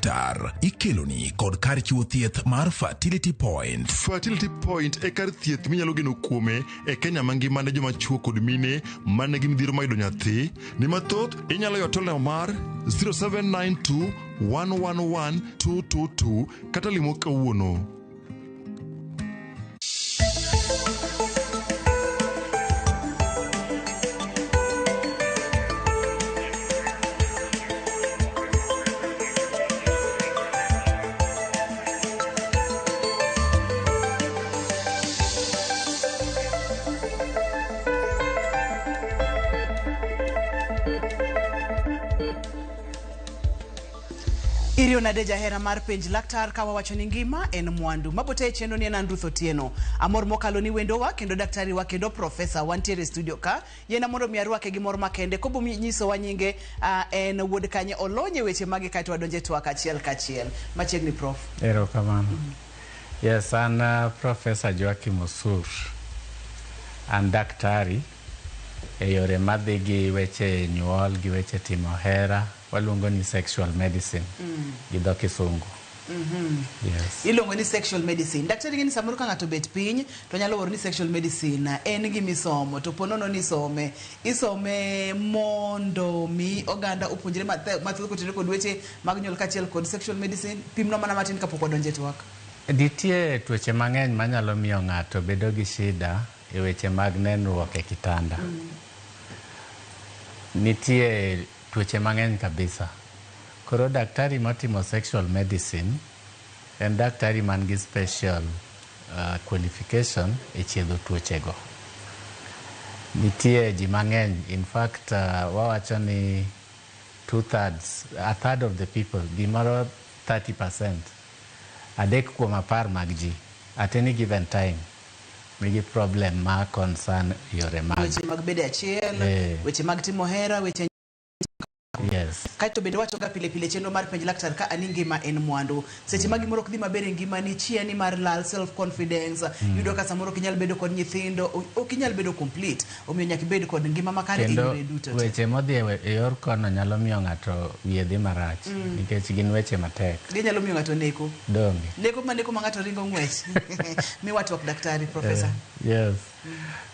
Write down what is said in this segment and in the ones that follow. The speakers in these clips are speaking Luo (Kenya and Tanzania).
Laktar ikeloni kod kar chiwo thieth mar Fertility Point. Fertility Point e kar thieth minyalo geno kuome e Kenya mangima ne joma chuo kod mine man nigi midhiero mar yudo nyathi. Ni mathoth inyalo yudo tolno mar 0792 111 222 kata limo kawuono. Iriyo nade jahera mar penj laktar ka wawacho ni ngima en mwandu. Mabote e chenro ni en an Ruth Otieno. Amor mokalo ni wendowa kendo daktari wa kendo profesa wantiere e studio ka. Yiena mondo mi arwake gi mor makende kobo nyisowa nyinge en wuod kanye olony e weche mage kaeto wadonje e twak achiel kachiel. Machiegni prof. Erokamano. Yes, an Professor Joachim Osur. An daktari e yore madhi gi weche nyuol gi weche timo hera, waluongo ni sexual medicine gi dho kisungu. Yes. Iluongo ni sexual medicine. Daktari ng'e ni samoro ka ng'ato obet piny to nyalo wuoro ni sexual medicine en gima isomo to po nono ni isome. Isome mondo mi oganda opuonjre mathoth kotenore kod weche mag nyuol kaachiel kod sexual medicine. Pimnwa mana matin kapok wadonjo e twak. Nitie tuoche mang'eny manyalo miyo ng'ato bedo gi shida e weche mag nenruok e kitanda. Nitie tuoche mang'eny kabisa. Koro daktari motimo sexual medicine en daktari man gi special qualification e chiedho tuochego. Nitie ji mang'eny, in fact wawacho ni two thirds, a third of the people, gimoro 30%, adek kuom apar mag ji at any given time nigi problem ma concern yore mag weche mag bedo achiel, weche mag timo hera, weche Yes. Kaeto bende wachoga pile pile chenro mar penj laktar ka ani ngima en mwandu. Seche ma gimoro ok dhi maber e ngimani, chia ni mar lal self confidence, yudo ka samoro ok inyal bedo kod nyithindo, ok inyal bedo complete. Omiyo nyaka ibed kod ngima makare e Kendo yore duto te. weche modhi e yor kono nyalo miyo ng'ato wiye dhi marach nikech gin weche matek. Ginyalo miyo ng'ato neko. Donge. Neko ma neko ma ng'ato ringo ng'wech. Miwa twak daktari, professor. Yes.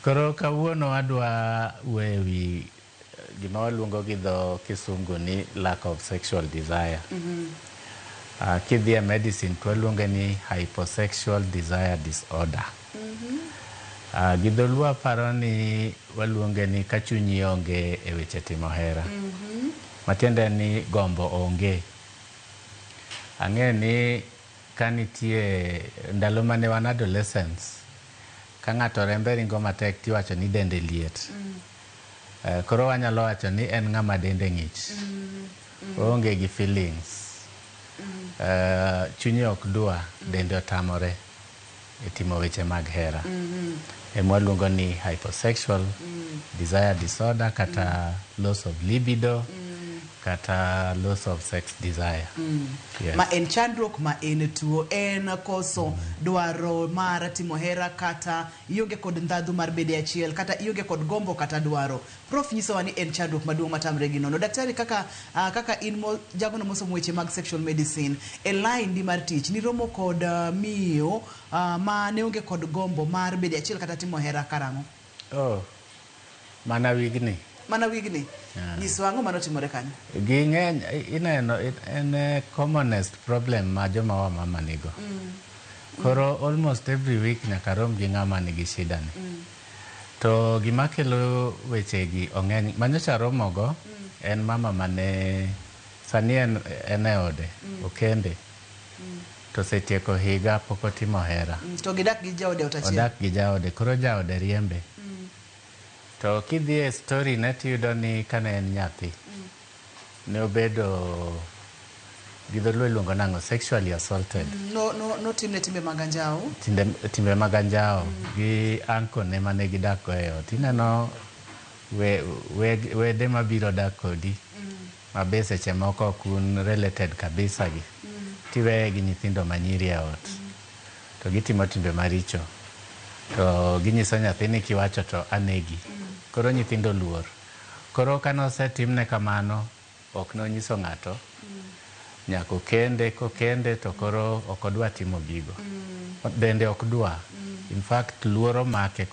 Koro kawuono wadwa wuoyo e wi gima waluongo gi dho kisungu ni lack of sexual desire. Kidhi e medicine to waluonge ni hyposexual desire disorder. Gi dholuo aparo ni waluonge ni ka chunyi onge e weche timo hera. Matiende ni gombo onge. Ang'e ni ka nitie ndalo mane wan adolescents, ka ng'ato rembe ringo matek tiwacho ni dende liet. Koro wanyalo wacho ni en ng'ama dende ng'ich. Oonge gi feelings. Chunye ok dwa, dende otamore e timo weche mag hera. Ema waluongo ni hyposexual desire disorder kata loss of libido kata loss of sex desire. Yes. Ma en chandruok ma en tuo, en koso dwaro mar timo hera kata ionge kod ndhadhu mar bedo e achiel kata ionge kod gombo kata dwaro. Prof nyisowa ni en chandruok maduong' matamre gi nono. Daktari kaka kaka in mo, jagono mosomo weche mag sexual medicine e line di mar tich niromo kod miyo ma ne onge kod gombo mar bedo e achiel kata timo hera karang'o? Oh, mana wigni. Mana wigni? Yeah. Nyiswa ang'o manotimore kanyo? Ging'eny, ineno, en commonest problem ma joma wa mama nigo. Koro almost every week nyaka rom gi ng'ama nigi shida ni. To gima kelo weche gi ong'eny, manyocha romogo en mama mane sani en e ode, okende. To osetieko higa pok otimo hera. To gidak gi jaode ot achiel? Odak gi jaode, koro jaode riembe. To kidhi e story ne tiyudo ni kane en nyathi, ne obedo gi dholuo iluongo nang'o, sexually assaulted. No, no, notimne timbe mag anjawo. Timbe mag anjawo gi uncle ne mane gidak go e ot. Ineno wede mabiro dak kodi, ma be seche moko ok un related kabisa gi. Tiweye gi nyithindo manyiri e ot. To gitimo timbe maricho. To ginyiso nyathi ni kiwacho to anegi. Koro nyithindo luor. Koro kane osetimne kamano, ok nonyiso ng'ato. Nyaka okende, kokende to koro ok odwa timo gigo. Dende ok dwa. In fact, luoro make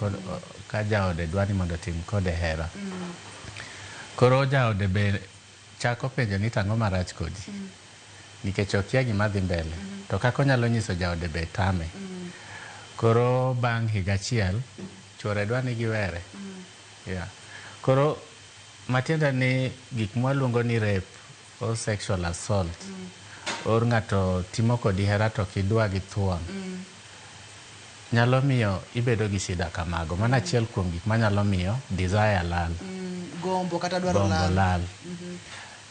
ka jaode dwa ni mondo otim kode hera. Koro jaode be chako penjo ni tang'o marach kodi. Nikech okia gima dhi mbele. To kaka onyalo nyiso jaode be tame. Koro bang' higa achiel, chuore dwa ni giwere. Yeah. Koro matiende ni gik mwaluongo ni rape or sexual assault or ng'ato timo kodi hera to ok idwa gi thuon nyalo miyo ibedo gi shida kamago. Mano achiel kuom gik manyalo miyo desire lal. Gombo kata dwaro gombo lal. Lal.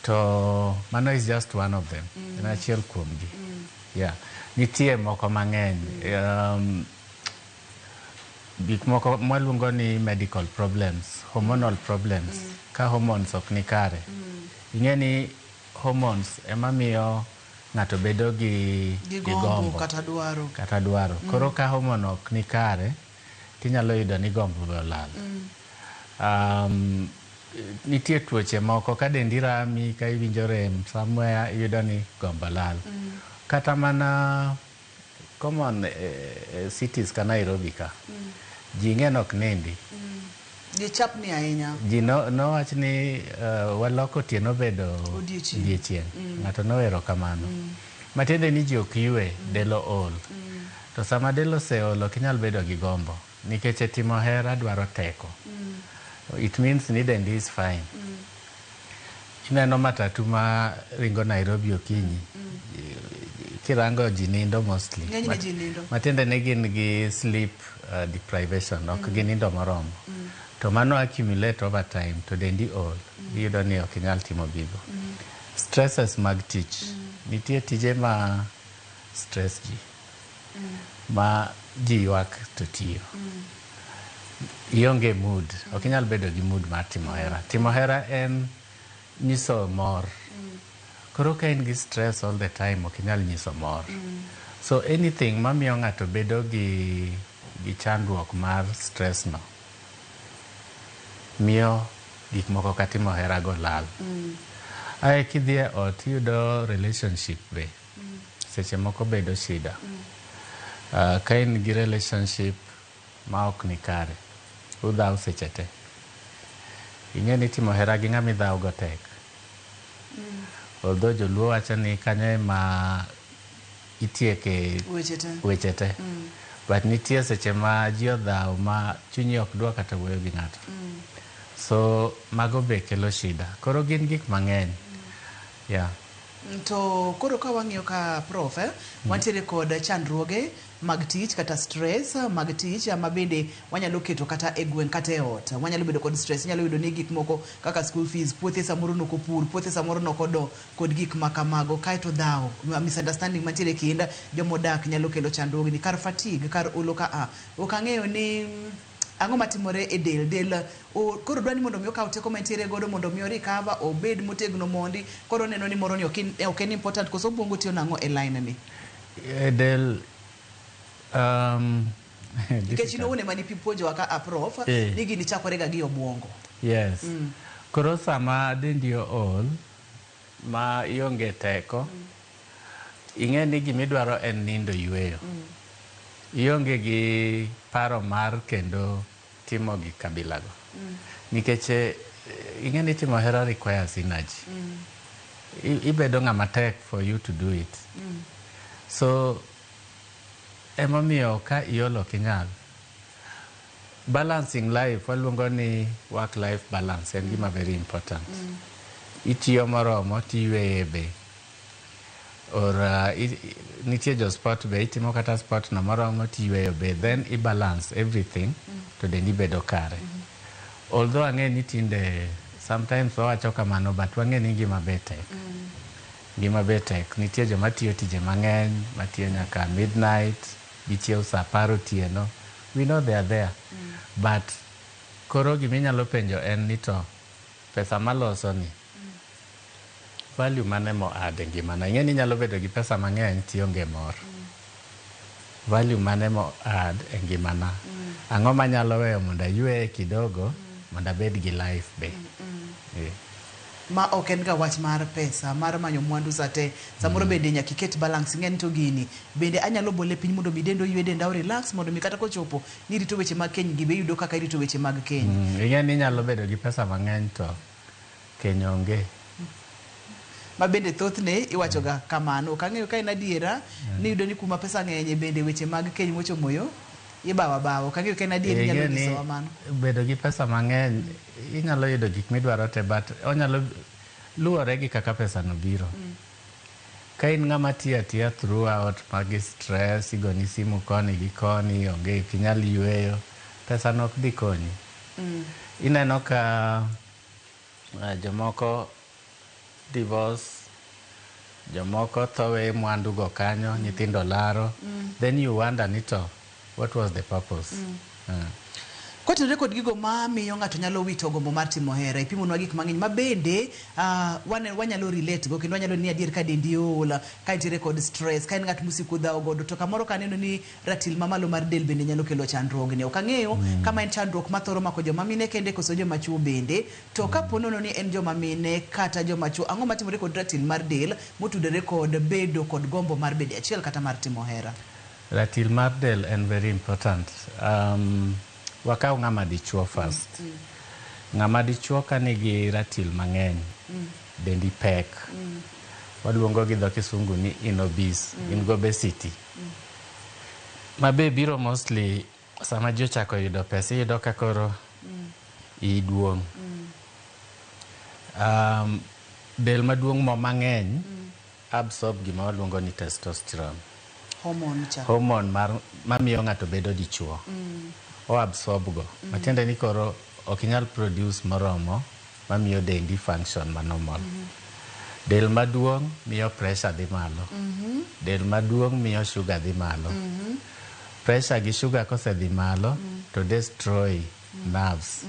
To mano is just one of them. En achiel kuom gi. Yeah. Nitie moko mang'eny. Gik moko mwaluongo ni medical problems, hormonal problems. Ka hormones ok ni kare. Ing'e ni hormones ema miyo ng'ato bedo gi, gi gombo kata dwaro. Kata dwaro. Koro ka hormone ok ni kare, tinyalo yudo ni gombo be olal. Nitie tuoche moko ka dendi rami, ka iwinjo rem somewhere, iyudo ni gombo lal. Kata mana common cities ka Nairobi ka, ji ng'eny ok nindi. Gichapni ahinya. Ji no, nowach ni waloko otieno bedo Odiechieng'. Odiechieng'. Ng'ato nowero kamano. Matiende ni ji ok ywe, del ool. To sama del oseol ok inyal bedo gi gombo. Nikech e timo hera dwaro teko. It means ni dendi is fine. Ineno matatu ma ringo Nairobi okinyi. Kirango ji nindo mostly. Ng'enyne ji nindo. Matiende ni gin gi sleep deprivation, ok ginindo moromo. To mano accumulate over time to dendi ol. Iyudo ni ok inyal timo gigo. Stresses mag tich. Nitie tije ma stress ji. Ma ji ywak to tiyo. Ionge mood. Ok inyal bedo gi mood mar timo hera. Timo hera en nyiso mor. Koro ka in gi stress all the time, ok inyal nyiso mor. So anything mamiyo ng'ato bedo gi chandruok mar stress no, miyo gik moko ka timo hera go lal. Ae kidhi e ot iyudo relationship be. Seche moko bedo shida. Ka in gi relationship ma ok ni kare, udhaw seche te. Ing'e ni timo hera gi ng'ama idhaw go tek. Although joluo wacho ni kanyo ema itieke weche te. Weche te. But nitie seche ma ji odhaw ma chunyi ok dwa kata wuoyo gi ng'ato. So mago be kelo shida. Koro gin gik mang'eny. Yeah. To koro ka wang'iyo ka prof, wantiere kod chandruoge mag tich kata stress mag tich ma bende wanyalo keto kata e gweng' kata e ot. Wanyalo bedo kod stress, inyalo yudo ni gik moko kaka school fees, puothe samoro nokopur, puothe samoro nokodo kod gik ma kamago. Kaeto dhaw, misunderstanding mantiere e kind jomodak nyalo kelo chandruogni. Kar fatigue, kar olo ka a. Ok ang'eyo ni ang'o matimore e del del koro dwa ni mondo mi okaw teko mantiere godo mondo mi o recover obed motegno mondi koro neno ni moro ni ok en important koso obwongo tiyo nang'o e line ni? E del Nikech in owuon ema nipuonjowa ka a prof ni gini chakore ga gi obwongo. Yes. Koro sama dendi ool ma ionge teko, ing'e ni gimidwaro en nindo yueyo. Ionge gi paro mar kendo timo gik kabilago. Nikech ing'e ni timo hera requires energy. Ibedo ng'ama tek for you to do it. So emomiyo ka iol ok inyal. Balancing life waluongo ni work life balance en gima very important. Itiyo moromo tiyueye be. Or nitie jo sport be itimo kata sport no moromo tiyueyo be then i balance everything to dendi bedo kare. Although ang'e ni tinde sometimes wawacho kamano but wang'e ni ngima be tek. Ngima be tek. Nitie joma tiyo tije mang'eny, matiyo nyaka midnight, gichiew saa 10 otieno. We know they are there. But koro giminyalo penjo en ni to pesa maloso ni value mane mo add e ngimana. Ing'e ni inyalo bedo gi pesa mang'eny tionge mor. Value mane mo add e ngimana. Ang'o manyalo weyo mondo ayueye kidogo mondo abed gi life be. Ma ok en ga wach mar pesa, mar manyo mwandu sate. Samoro bende nyaka iket balance, ing'e ni to gini bende anyalo bole piny mondo mi denda oywe, denda o relax, mondo mi kata kochopo ni irito weche mag keny gi be iyudo kaka irito weche mag keny. Ing'e ni inyalo bedo gi pesa mang'eny to keny onge. Ma bende thothne iwacho ga kamano. Ok ang'eyo ka en adiera ni iyudo ni kuma pesa ng'enye bende weche mag keny mochomo yo ibawo abawa. Ok ang'eyo ka en adier, inyalo Ing'e ni nyisowa mano. bedo gi pesa mang'eny inyalo yudo gik midwaro te, but onyalo luwore gi kaka pesa no biro. Ka in ng'ama tiyo atiya throughout magi stress, igoni simu koni gi koni, onge, ok inyal yueyo, pesa no ok dhi konyi. Ineno ka jomoko divorce, jomoko tho we mwandu go kanyo, nyithindo laro, then you wonder ni to what was the purpose? Kotenore kod gigo ma miyo ng'ato nyalo wito gombo mar timo hera, ipimonwa gik mang'eny ma bende wanyalo relate go kendo wanyalo ni adier ka dendi ool, ka intiere kod stress, ka en ng'at mosiko dhawo godo, to kamoro ka aneno ni ratil mamalo mar del bende nyalo kelo chandruogni. Ok ang'eyo kama en chandruok mathoro mako joma mine kende koso joma chuo bende. To kapo nono ni en joma mine kata joma chuo, ang'o matimore kod ratil mar del motudore kod bedo kod gombo mar bedo achiel kata mar timo hera? Ratil mar del en very important. Wakaw ng'ama dichuo first. Ng'ama dichuo ka nigi ratil mang'eny, dendi pek. Waluongo gi dho kisungu ni in obese, in gi obesity. Ma be biro mostly sama ji ochako yudo pesa, iyudo ka koro iyi duong'. Del maduong' mo mang'eny absorb gima waluongo ni testosterone. Hormone cha. Hormone mar mamiyo ng'ato bedo dichuo. O absorb go. Matiende ni koro ok inyal produce moromo mamiyo dendi function ma normal. Del maduong' miyo pressure dhi malo. Del maduong' miyo sugar dhi malo. Pressure gi sugar kosedhi malo to destroy nerves.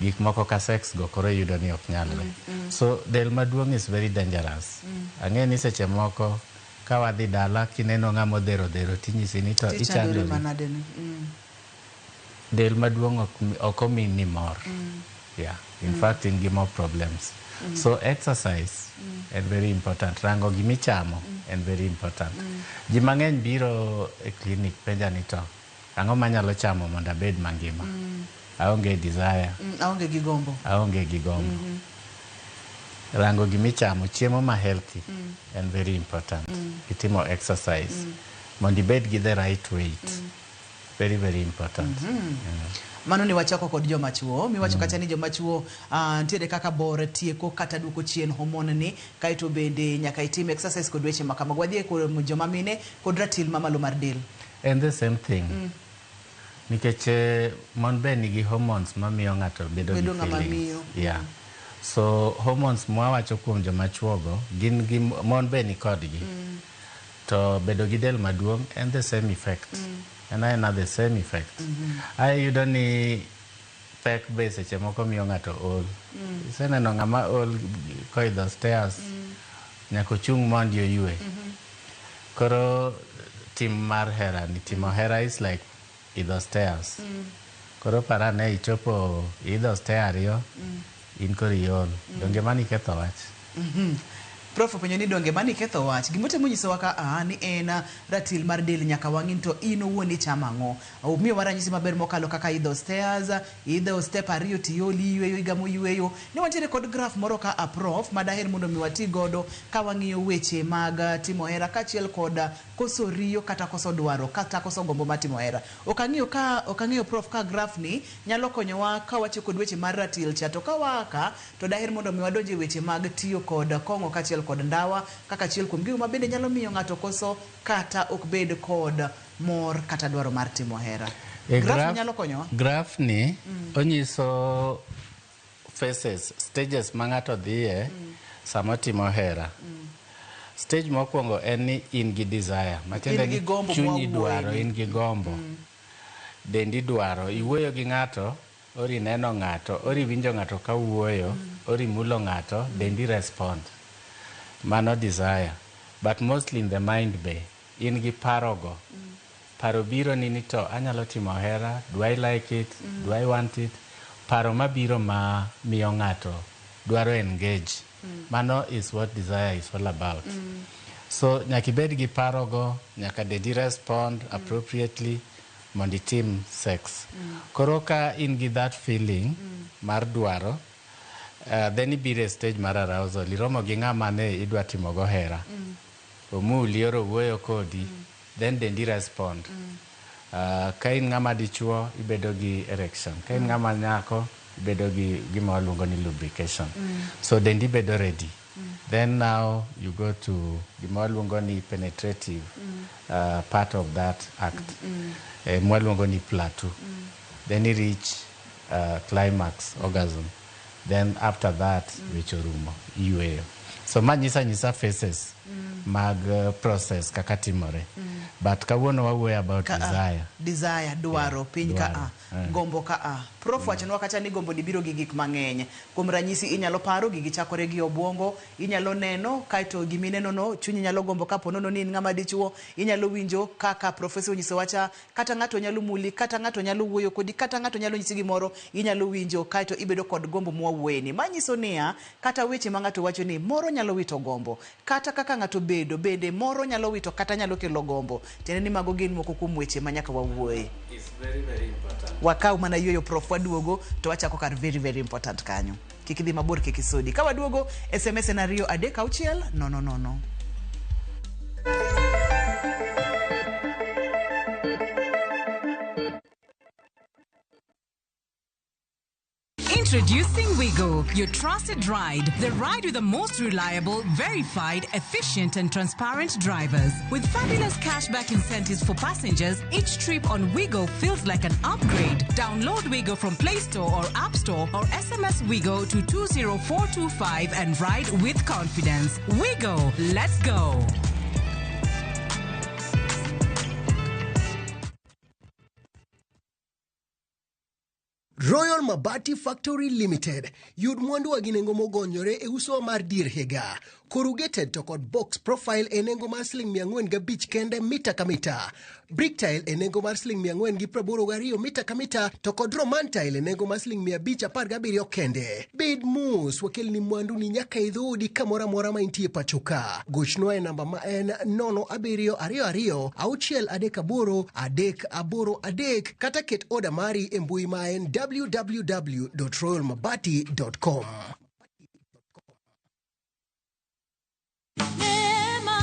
Gik moko ka sex go koro iyudo ni ok nyalre. So del maduong' is very dangerous. Ang'e ni seche moko ka wadhi dala kineno ng'ama odhero odhero tinyisi ni to Tichandori ichandori. manade ni? Del maduong' ok omini mor. Yeah. In fact, in gi more problems. So exercise en very important. Rango gimichamo en very important. Ji mang'eny biro e clinic penja ni to ang'o manyalo chamo mondo abed mangima? Aonge desire. Aonge gi gombo. Aonge gi gombo. Rango gimichamo, chiemo ma healthy en very important. Itimo exercise mondo ibed gi the right weight. Very, very important. Mano ni wachako kod joma chuo, miwacho kacha ni joma chuo nitiere kaka bor tieko kata duoko chien hormone ni, kaeto bende nyaka itim exercise kod weche makamago. Wadhi e kuom joma mine kod ratil mamalo mar del. En the same thing. Nikech mon be nigi hormones mamiyo ng'ato bedo gi Bedo ng'ama feelings. miyo. Yeah. So hormones mwawacho kuom joma chuo go gin gi mon be ni kodgi. To bedo gi del maduong' en the same effect. En aena the same effect. Ae iyudo ni pek be seche moko miyo ng'ato ol. Iseneno ng'ama ol koidho stairs, nyaka ochung' mondi oywe. Koro tim mar hera ni, timo hera is like idho stairs. Koro parane ichopo idho stair ariyo, in koro iol. Donge mano iketho wach? Prof openjo ni donge mano iketho wach. Gimotemo nyisowa ka a ni en ratil mar del nyaka wang'i to in owuon ichamo ang'o. Omiyowa ranyisi maber mokalo kaka idho stairs, idho step ariyo tiol, iyweyo, igamo yweyo. Ne wantiere kod graph moro ka a prof madaher mondo mi wati godo ka wang'iyo weche mag timo hera kaachiel kod koso riyo kata koso dwaro kata koso gombo mar timo hera. Ok ang'eyo ka ok ang'eyo prof ka graph ni nyalo konyowa ka watiyo kod weche mar ratil cha, to ka waa ka to daher mondo mi wadonje weche mag tiyo kod kong'o kaachiel kod ndawa kaka achiel kuom gigo ma bende nyalo miyo ng'ato koso kata ok bed kod mor kata dwaro mar timo hera. E Graph ni nyalo konyowa? Graph ni onyiso phases, stages ma ng'ato dhiye sama otimo hera. Stage mokwongo en ni in gi desire, matiende In gi ni gombo chunyi mwawuoye dwaro, ni. In gi gombo. Dendi dwaro, iwuoyo gi ng'ato, ori neno ng'ato, ori winjo ng'ato ka wuoyo, ori mulo ng'ato, dendi respond. Mano desire. But mostly in the mind be, in gi paro go. Paro biro ni ni to anyalo timo hera, do I like it, do I want it? Paro mabiro ma miyo ng'ato dwaro engage. Mano is what desire is all about. So nyaka ibed gi parogo, nyaka dendi respond appropriately mondo itim sex. Koro ka in gi that feeling mar dwaro, then ibiro e stage mar arousal. Iromo gi ng'ama ne idwa timogo hera, omuli oro wuoyo kodi, then dendi respond. Ka in ng'ama dichuo, ibedo gi erection. Ka in ng'ama nyako, ibedo gi gima waluongo ni lubrication. So dendi bedo ready. Then now you go to gima waluongo ni penetrative part of that act, mwaluongo ni plateau. Then you reach climax, orgasm. Then after that, weche orumo, iyweyo. So ma nyisa nyisa phases mag process kaka timore. But kawuono wawuoyo about Ka a, desire. Desire, dwaro piny ka dwaro, a gombo ka a. Prof wachonwa kacha ni gombo ni biro gi gik mang'eny. Kuom ranyisi, inyalo paro, gigi chakore gi obwongo, inyalo neno, kaeto gimineno no chunyi nyalo gombo kapo nono ni in ng'ama dichuo, inyalo winjo kaka profesa onyiso wacha, kata ng'ato nyalo muli, kata ng'ato nyalo wuoyo kodi, kata ng'ato nyalo nyisi gimoro, inyalo winjo, kaeto ibedo kod gombo mwawuoyeni. Manyiso niya, kata weche ma ng'ato wacho ni moro nyalo wito gombo, kata kaka ng'ato bedo bende moro nyalo wito kata nyalo kelo gombo. Tiende ni mago gin moko kuom weche ma nyaka wawuoye. It's very, very important. Wakaw mana yueyo, prof, waduogo to wachako kar very, very important kanyo. Kik idhi mabor, kik isodi. Ka waduogo, SMS en 236 00. Introducing Wigo, your trusted ride. The ride with the most reliable, verified, efficient, and transparent drivers. With fabulous cashback incentives for passengers, each trip on Wigo feels like an upgrade. Download Wigo from Play Store or App Store or SMS Wigo to 20425 and ride with confidence. Wigo, let's go. Royal Mabati Factory Limited. Yud mwandu gi nengo mogonyore e uso mar dier higa. Corrugated to kod box profile e nengo mar siling 405 kende mita ka mita. Brick tile e nengo mar siling 482 mita ka mita to kod Roman tile e nengo mar siling 517 kende. Bed mos, wakelni mwandu ni nyaka e dhoodi kamoro amora ma intie pacho ka. Gochnwa e namba ma en 0722 638 383 kata ket oda mari e mbui ma en www.royalmabati.com. Neema,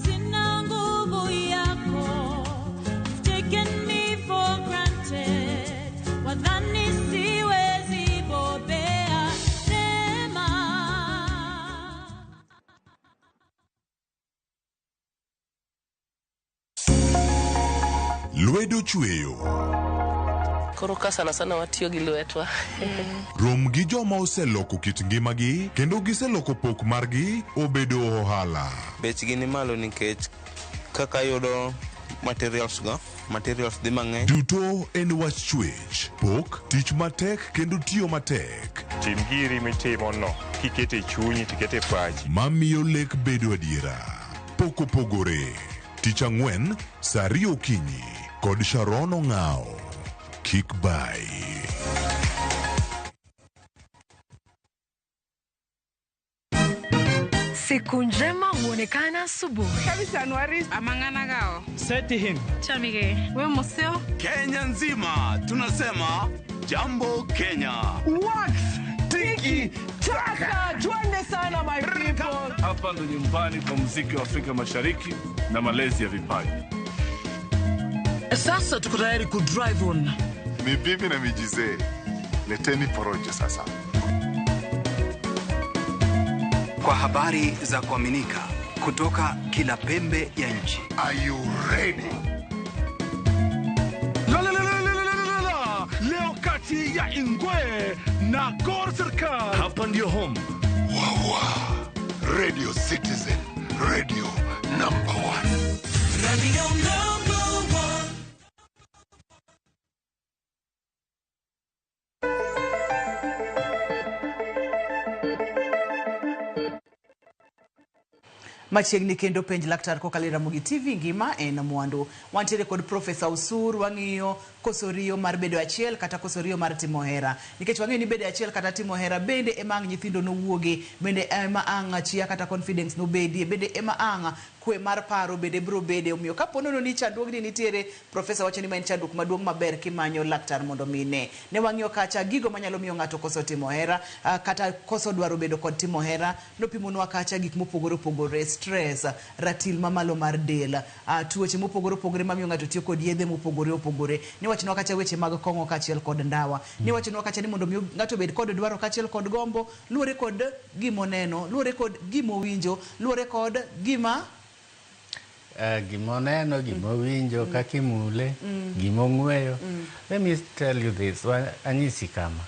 sina nguvu yako. You've taken me for granted. Wadhani siwezi bobea. Neema. Lwedo chweyo. Koro ka sana sana watiyo gi lwetwa. Rom gi joma oseloko kit ngimagi kendo giseloko pok margi obedo ohala. Bechgi ni malo nikech kaka yudo materials go, materials dhi mang'eny. Duto en wach chwech, pok, tich matek kendo tiyo matek. Tim giri mitimono kikete chunyi tikete pachi. Mamiyo lek bedo adiera. Pok opogore. Tich ang'wen, saa 2 okinyi kod Sharon Ong'ao. Kik bai. Siku njema huonekana asubuhi. Kenya nzima tunasema jambo Kenya. Wax tiki taka, twende sana, my people. Hapa ndo nyumbani kwa muziki wa Afrika Mashariki na malezi ya vipaji. Sasa tuko tayari ku drive on. Ni bibi na mijizee, leteni porojo sasa. Kwa habari za kuaminika kutoka kila pembe ya nchi. Are you ready? La, la, la, la, la, la, la, la. Leo kati ya Ingwe na Gor Serikal. Hapa ndio home. Wawa. Radio Citizen, radio number one. Radio number one. Machiegni kendo penj laktar kokalo e Ramogi TV. Ngima en mwandu. Wantiere kod Profesa Osur, wang'iyo Koso riyo mar bedo achiel kata koso riyo mar timo hera. Nikech wang'eyo ni bedo achiel kata timo hera bende ema ang' nyithindo nowuoge, bende ema ang' chia kata confidence nobedie, bende ema ang' kwe mar paro bende biro bede. Omiyo kapo nono ni chandruogni nitiere, profesa wacho ni ma en chandruok maduong' maber kimanyo laktar mondo mi ne. Ne wang'iyo kacha gigo manyalo miyo ng'ato koso timo hera kata koso dwaro bedo kod timo hera. Nopimonwa kacha gik mopogore opogore, stress, ratil mamalo mar del, tuoche mopogore opogore mamiyo ng'ato tiyo kod yedhe mopogore opogore. Niwachonwa kacha weche mag kong'o kaachiel kod ndawa. Niwachonwa kacha ni mondo mi ng'ato obed kod dwaro kaachiel kod gombo, luwore kod gimoneno, luwore kod gimowinjo, luwore kod gima Gimoneno, gimowinjo, kaka imule, gimong'weyo. Let me tell you this, anyisi kama.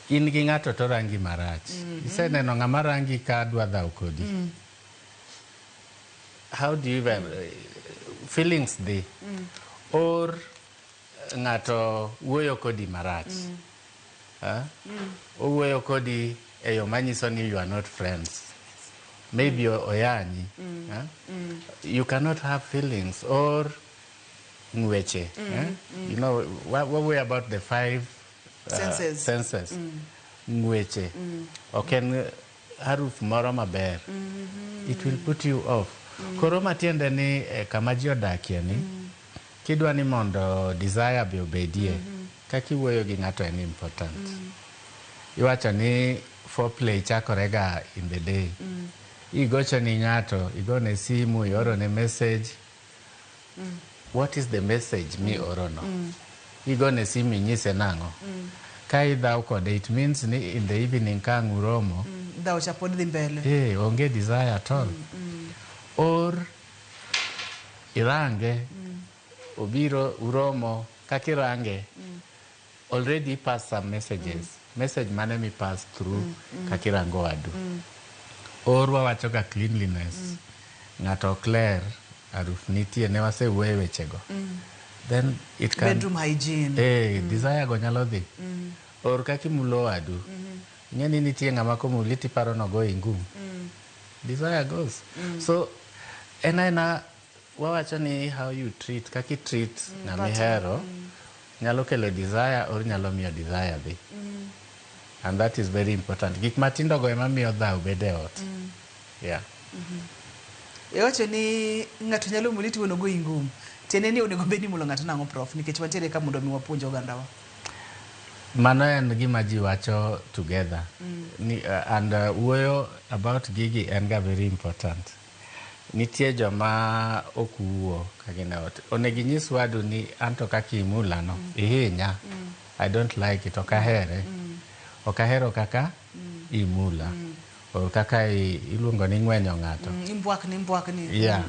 In gi ng'ato to rangi marach. Iseneno ng'ama rangi ka dwa dhaw kodi. How do you even feelings dhi? Or ng'ato wuoyo kodi marach. Owuoyo kodi e yo manyiso ni you are not friends. Maybe oyanyi. You cannot have feelings or ng'weche. Eh? You know, what we about the five Senses. senses. Ng'weche. Ok en haruf moro maber. It will put you off. Koro matiende ni kama ji odakie ni, kidwa ni mondo desire be obedie, kaka iwuoyo gi ng'ato en important. Iwacho ni foreplay chakore ga in the day. Igocho ni ng'ato, igone simu, ioro ne message. What is the message mioro no? Igone simu inyise nang'o? Ka idhaw kode, it means ni in the evening ka ang' uromo, Dhaw cha pod dhi mbele. Onge desire at all. Or irange, obiro uromo, kaka irange, already pass some messages. Message mane mi pass through kaka irango wadu. Or wawacho ga cleanliness. Ng'ato ok ler, haruf nitie, ne wasewuoye wechego. Then it can Bedroom hygiene. Desire go nyalo dhi. Or kaka imulo wadu. Ing'e ni nitie ng'ama komuli tiparo nogoyi ngum. Desire goes. So en aena wawacho ni how you treat, kaka i treat ng'ama partner. ihero nyalo kelo desire or nyalo miyo desire dhi. And that is very important. Gik matindo go ema miyo dhaw bedo e ot. Yeah. Iwacho ni ng'ato nyalo muli to onego goyi ngum. Tiende ni onego bed ni imulo ng'ato nang'o prof nikech wantiere ka mondo mi wapuonj ogandawa. Mano en gima ji wacho together. Ni, and wuoyo about gigi en ga very important. Nitie joma ok wuo ka gin e ot. Onego inyis wadu ni anto kaka imula no, ihinya. I don't like it, ok ahere. Ok ahero kaka imula. Or kaka iluongo ni ng'wenyo ng'ato. Imbwakni imbwakni. Yeah.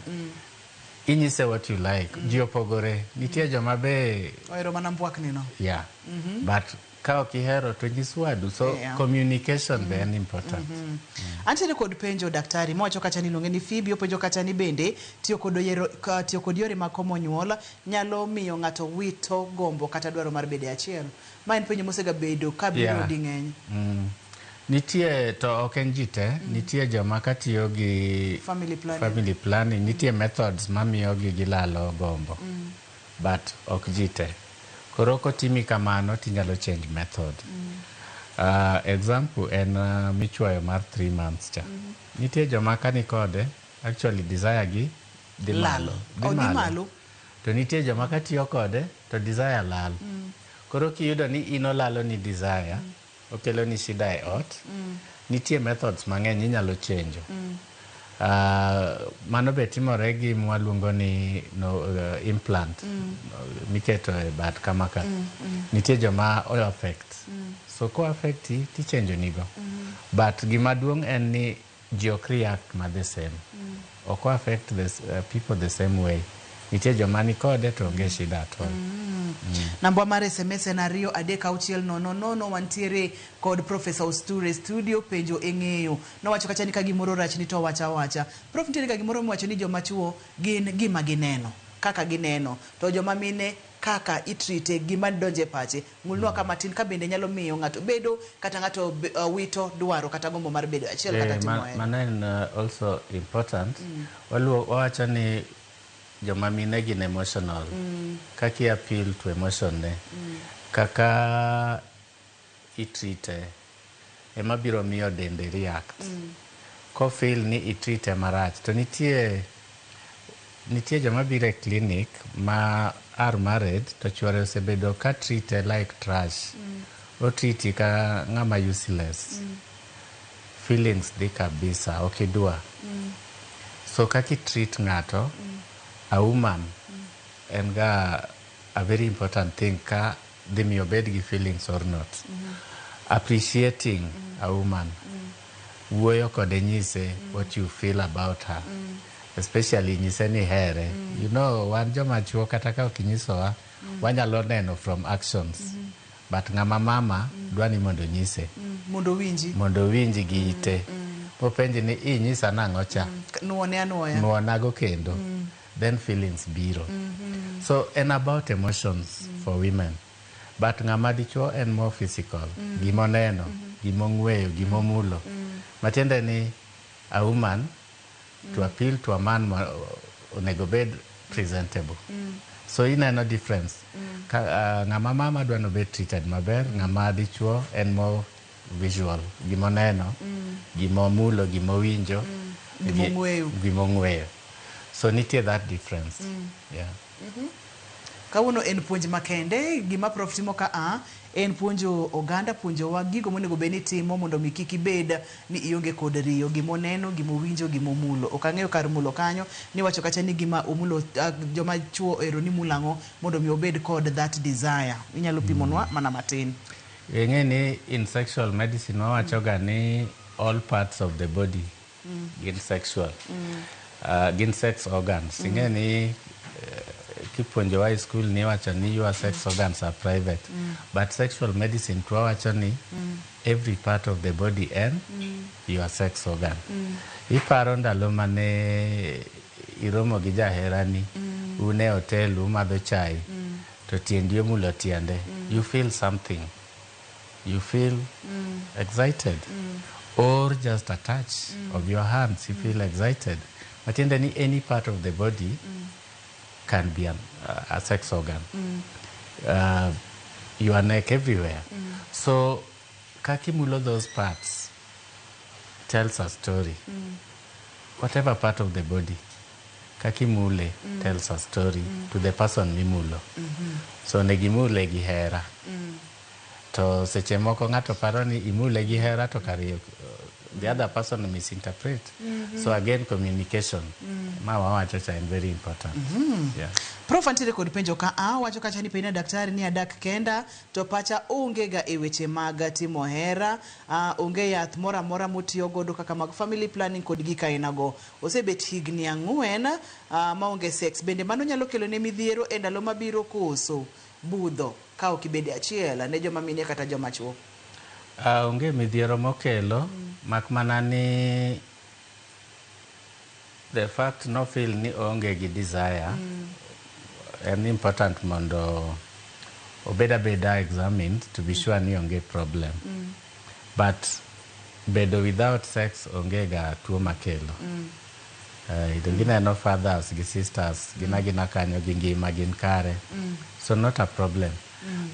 Inyise what you like. Ji opogore. Nitie joma be Ohero mana mbwakni no. yeah. But ka ok ihero to nyis wadu. So communication be en important. Antiere kod penjo daktari mowacho kacha ni iluonge ni Phoebe openjo kacha ni bende tiyo kod yore mag komo nyuol nyalo miyo ng'ato wito gombo kata dwaro mar bedo e achiel. Ma en penjo mosegabedo ka biro ding'eny. Nitie to ok en ji te, nitie joma katiyo gi Family planning. family planning, nitie methods mamiyo gi gilalo gombo. But ok ji te. Koro kotimi kamano tinyalo change method. Example en michuoyo mar 3 months cha. Nitie joma ka nikode, actually desire gi dhi Lal. malo. Dhi Oh, dhi malo. malo. To nitie joma katiyo kode to desire lal. Koro kiyudo ni in olalo ni desire, okelo ni shida e ot, nitie methods mang'eny inyalo chenjo. Mano be timore gi mwaluongo ni no, implant miketo e bat kama ka. Nitie joma o affect. So ko affect tichenjo nigo. But gima duong' en ni ji ok react ma the same. Ok o affect the people the same way. Nitie joma ni kode to onge shida at all. Namba mar SMS en 23600. Wantiere kod Professor Osture studio penjo e ng'eyo. Nowacho kacha ni ka gimoro rachni to wacha awacha. Prof nitiere ga gimoro miwacho ni joma chuo gin gima gineno, kaka gineno. To joma mine kaka itrite gima donje pache. Ng'ulnwa ka matin ka bende nyalo miyo ng'ato bedo kata ng'ato wito dwaro kata gombo mar bedo achiel kata timo hera. Mano en also important. Wawacho ni joma mine gin emotional. Kaka i appeal to emotion ne, kaka itreate ema biro miyo dende react. Kofeel ni itreate marach to nitie nitie joma biro e clinic ma are married to chuore osebedo ka treate like trash. Otreati ka ng'ama useless. Feelings dhi kabisa, ok idwa. So kaka i-treat ng'ato, a woman, en ga a very important thing ka dhi miyo obed gi feelings or not. Appreciating a woman. Wuoyo kode nyise what you feel about her. Especially nyise ni ihere. Wan joma chuo kata ka ok inyisowa, wanyalo neno from actions. But ng'ama mama dwa ni mondo nyise. Mondo owinji. Mondo owinji gi ite. Mopenji ni inyisa nang'o cha. Nuone anuoya. Nuonago kendo. Then feelings biro. So en about emotions for women. But ng'ama dichuo en more physical. Gimoneno, gimong'weyo, gimomulo. Matiende ni a woman to appeal to a man onego bed presentable. So ineno difference. Ka, ng'ama mama dwa nobed treated maber, ng'ama dichuo en more visual. Gimoneno, gimomulo, gimowinjo, Gimong'weyo. Gimong'weyo. So nitie that difference. Yeah. Kawuono en puonj makende, gima Prof timo ka a en puonjo oganda, puonjowa gigo monego bed ni timo mondo mi kik ibed ni ionge kod riyo, gimoneno, gimowinjo, gimomulo. Ok ang'eyo kar mulo kanyo, niwacho kacha ni gima omulo joma chuo ohero ni mulo ang'o mondo mi obed kod that desire. Inyalo pimonwa mana matin. Ing'e ni in sexual medicine wawacho ga ni all parts of the body gin sexual. Gin sex organs. Ing'e ni kipuonjowa e school ni iwacho ni your sex organs are private. But sexual medicine to wawacho ni every part of the body en your sex organ. Iparo ndalo mane iromo gi jaherani, un e hotel umadho chai, to tiendi omulo tiende. You feel something. You feel excited. Or just a touch of your hands, you feel excited. Matiende ni any part of the body can be a sex organ. Your neck everywhere. So kakimulo those parts tells a story. Whatever part of the body, kakimule tells a story to the person mimulo. So negimule gi hera. To seche moko ng'ato paro ni imule gi hera to kare the other person misinterpret. So again, communication. Ma wawacho cha en very important. Yeah. Prof antiere kod penjo ka a wacho kacha ni penja daktari ni adak kenda to pacha onge ga e weche mag timo hera, onge yath moro amora motiyo godo kaka mag family planning kod gik ainago. Osebet higni 4 maonge sex. Bende mano nyalo kelo ne midhiero e ndalo mabiro koso budho ka ok ibede achiel ne joma mine kata joma chuo? Onge midhiero mokelo, mak mana ni the fact no feel ni onge gi desire en important mondo obed abeda examined to be sure ni onge problem. But bedo without sex onge ga tuo makelo. Gineno fathers gi sisters gin agina kanyo gi ngima gin kare. So not a problem.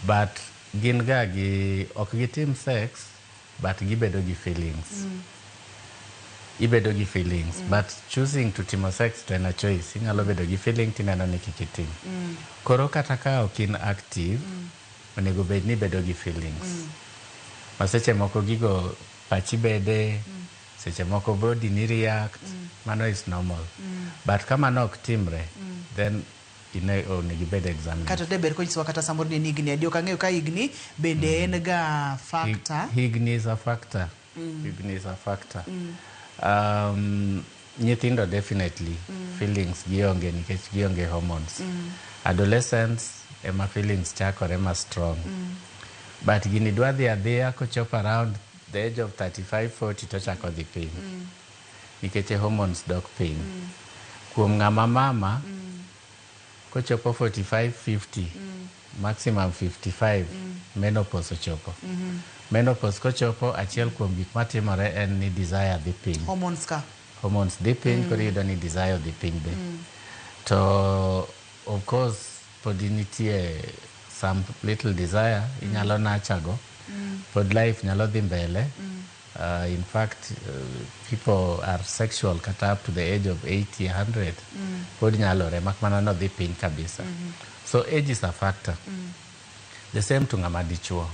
But gin ga gi ok gitim sex but gibedo gi feelings. Ibedo gi feelings but choosing to timo sex to en a choice. Inyalo bedo gi feeling tineno ni kik itim. Koro kata ka ok in active, onego bed ni ibedo gi feelings. Ma seche moko gigo pachi bede, seche moko body ni react, mano is normal. But ka mano ok timre, then onego ibed examined. Kata de ber konyisowa kata samoro ni en higni adi, ok ang'eyo ka higni bende en ga factor. Higni is a factor. Higni is a factor. Nyithindo definitely feelings gionge nikech gionge hormones. Adolescents ema feelings chakore ma strong. But gini dwa dhi adhiya kochopo around the age of 35, 40 to chako dhi piny. Nikech hormones dok piny. Kuom ng'ama mama, kochopo 45, 50, maximum 55, menopause ochopo. Menopause kochopo, achiel kuom gik matimore en ni desire dhi piny. Hormones ka. Hormones dhi piny, koro iyudo ni desire dhi piny be. To of course podi nitie some little desire inyalo nachago. Pod life nyalo dhi mbele. In fact, people are sexual kata up to the age of 80, 100. Pod nyalore, mak mana nodhi piny kabisa. So age is a factor. The same to ng'ama dichuo.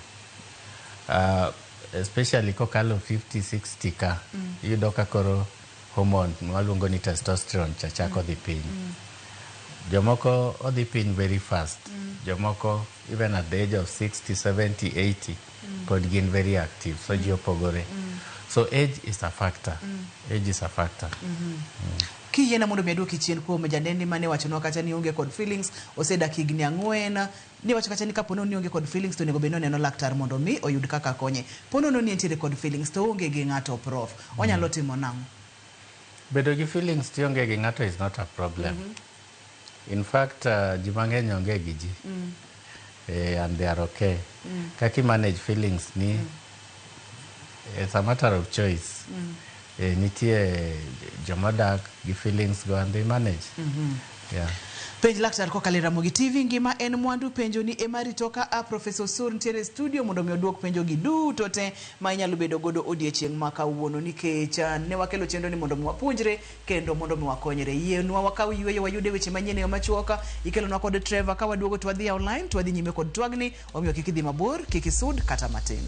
Especially kokalo 50, 60 ka, iyudo ka koro hormone mwaluongo ni testosterone cha chako dhi piny. Jomoko odhi piny very fast. Jomoko even at the age of 60, 70, 80 pod gin very active. So ji opogore. So age is a factor. Age is a factor. Kiyiena mondo mi aduoki chien kuom janendi mane wachonwa kacha ni onge kod feelings, osedak higni 4, ni wacho kacha ni kapo ni onge kod feelings to onego bed ni oneno laktar mondo mi oyud kaka konye. Po nono ni entiere kod feelings to onge gi ng'ato, prof, onyalo timo nang'o? Bedo gi feelings to ionge gi ng'ato is not a problem. In fact, ji mang'eny onge gi ji. And they are okay. Kaka i manage feelings ni, it's a matter of choice. Nitie jomodak gi feelings go and they manage. Yeah. Penj laktar kokalo e Ramogi TV ngima en mwandu. Penjo ni ema rito ka a Professor Osur nitiere e studio mondo mi oduok penjo gi duto te ma inyalo bedo godo odiechieng' ma kawuono, nikech ne wakelo chenro ni mondo mi wapuonjre kendo mondo mi wakonyre. Yienwa wakaw yueyo, wayude weche manyien e yo machuok ikelonwa kod Trevor. Ka waduogo to wadhi online to wadhi nyime kod twagni, omiyo kik idhi mabor, kik isud kata matin.